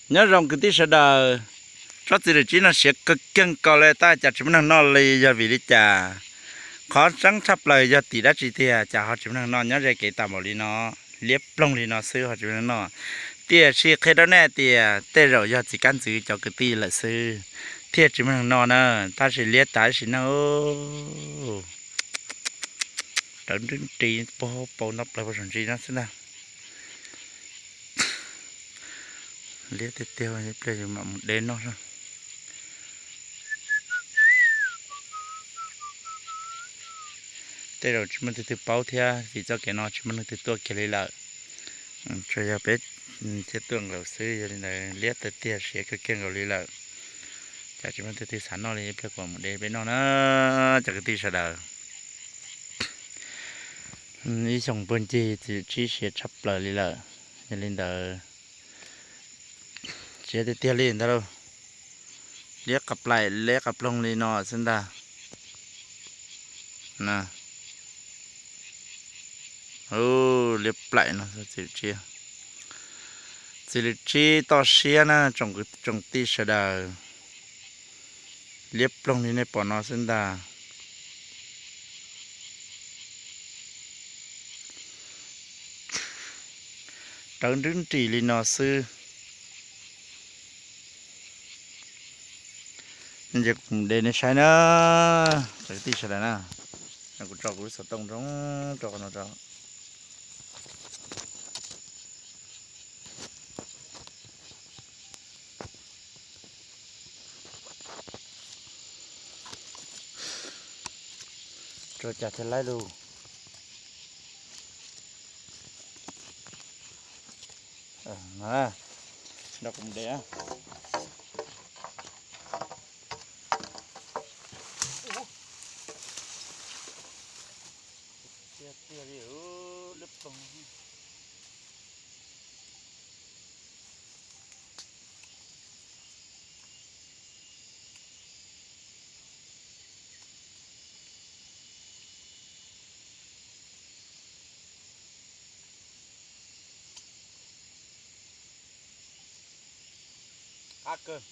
Nyob zoo kwv tij sawv daws, tsob txiv lwm tsib no siav kawg kiag nkaus li, tab cas tsis muaj neeg noj li yog vim li cas? Qhov tseeb tshaj plaws yog tim dab tsi tiag cas ho tsis muaj neeg noj? Nyob ze kev tau npaum li no, liab ploog li no xwb ho tsis muaj neeg noj. Tiam sis qhia rau nej tias tej zaum yog txiv kab ntxwv cov kwv tij lawm xwb thiaj tsis muaj neeg noj na, tab sis liab tas sim neej. Rawv nrib nris pau pau no plaws pau saum ntsis no xwb ntag. Liab tiag tiag, ib pliag yus mam mus de noj. Tej zaum tsis muaj leej twg paub thiab, vim txoj kev no tsis muaj leej twg tuaj kiag li lawm. Tsuas yog peb thiaj tuaj nkaus xwb, yog li ntawd liab tiag tiag, siav kawg kiag nkaus li lawm. Cas tsis muaj leej twg xav noj li, ib pliag kuv mam mus de peb noj na, cov kwv tij sawv daws. Ib xyoos puag ncig txiv lwm tsib siav tshaj plaws li lawm, yog li ntawd siav tiag tiag li ntag lauj. Liab qa plaim liab qa ploog li no xwb ntag. Liab plaim no txiv lwm tsib, txiv lwm tsib toj siab na tsoom tij sawv daws. Liab ploog li nej pom no xwb ntag. Rawv nrib nris li no xwb. Ces kuv de nej saib na, cov kwv tij sawv daws na, kuv tso kuv lub xov tooj zoo tso qhov no tso. Tso cas thiaj laib lug. Nrog kuv mus de. Tiag tiag li, lub ploog. Qab kawg.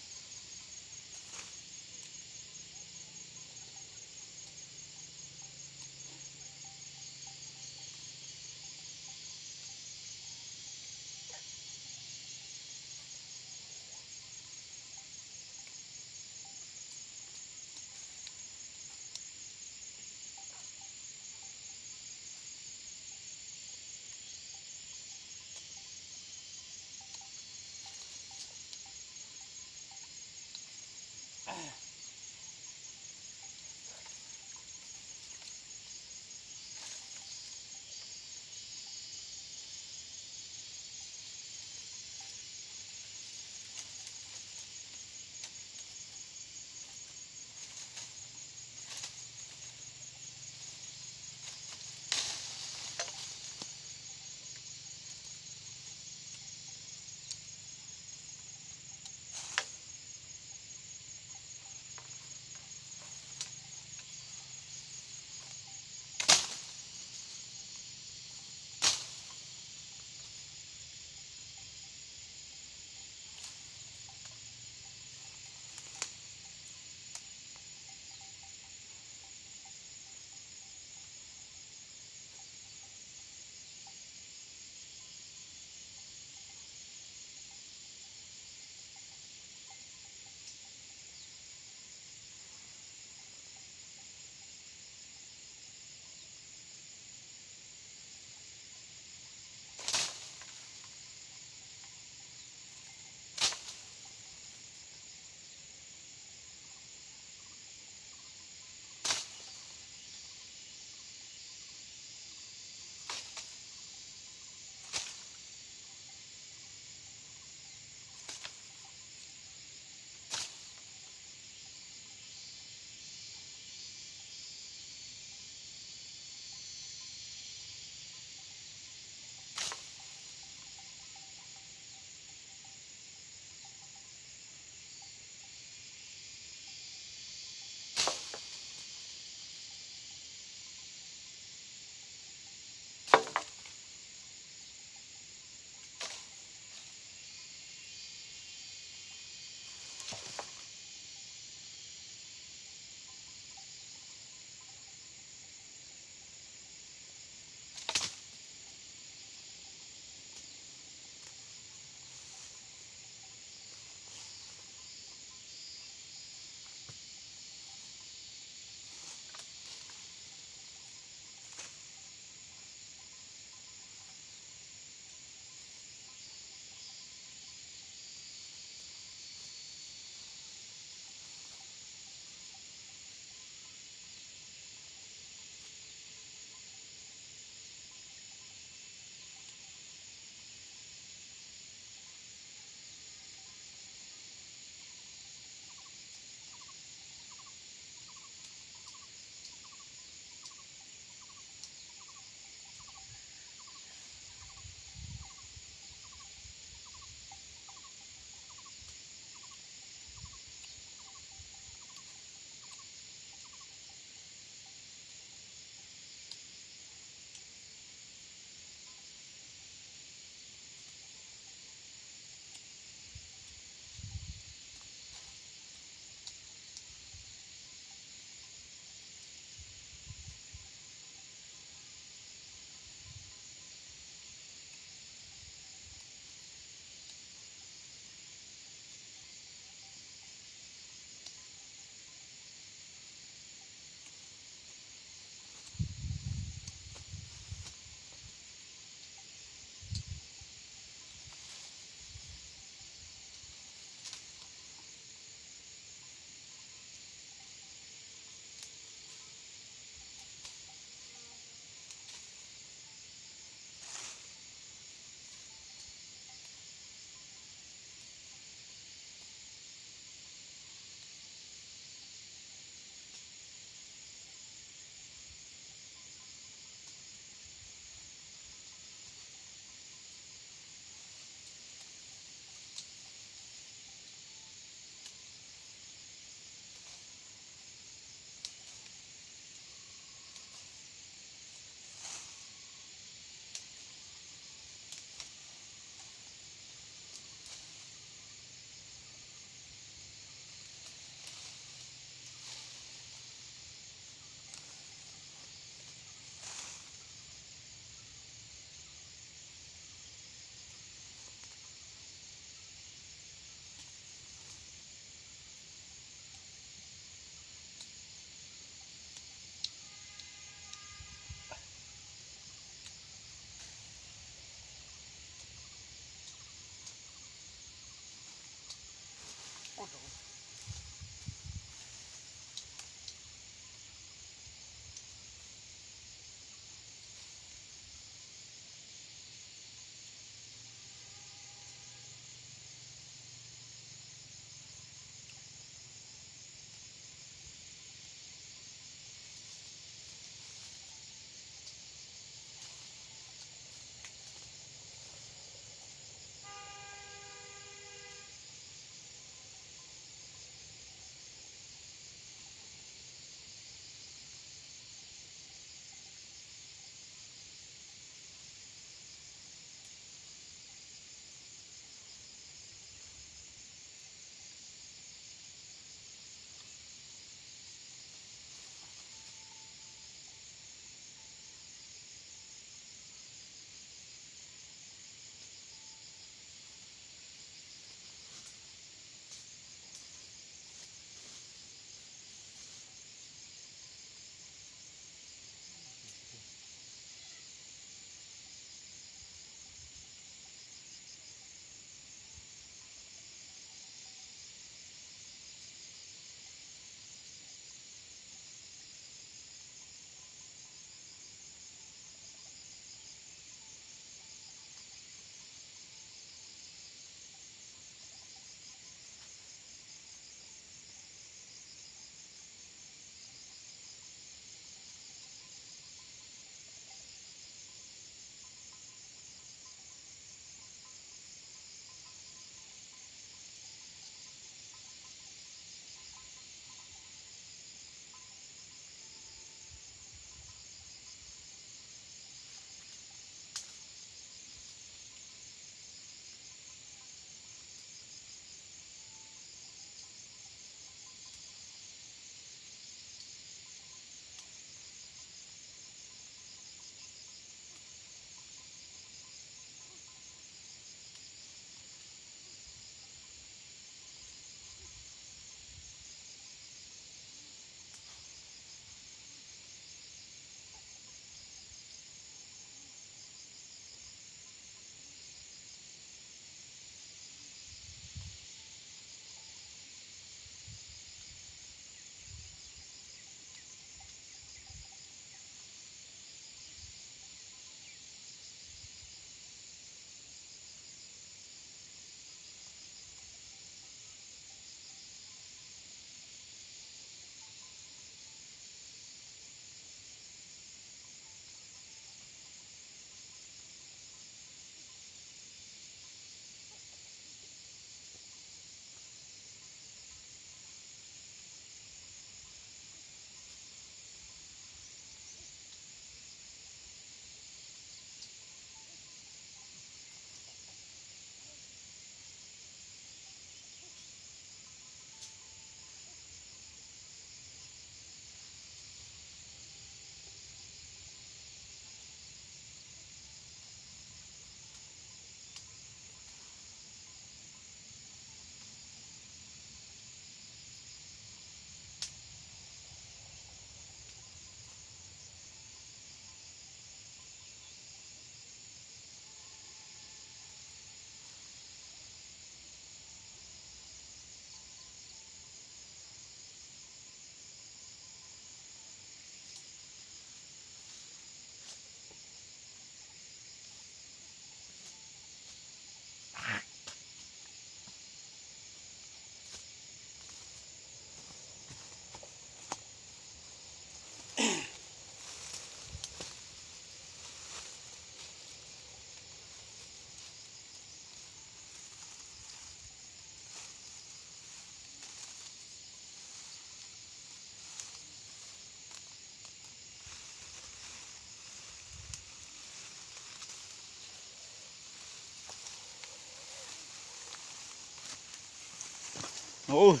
Ub,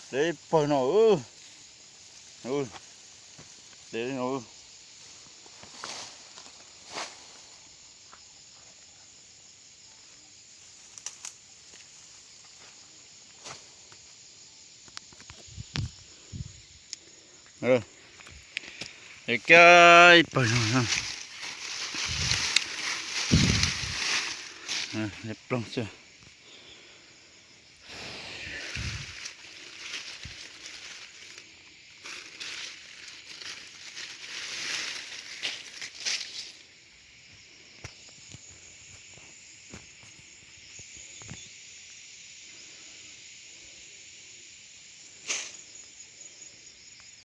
de ib pawg no. Ub, de no. De kiag ib pawg no. De ploog xwb.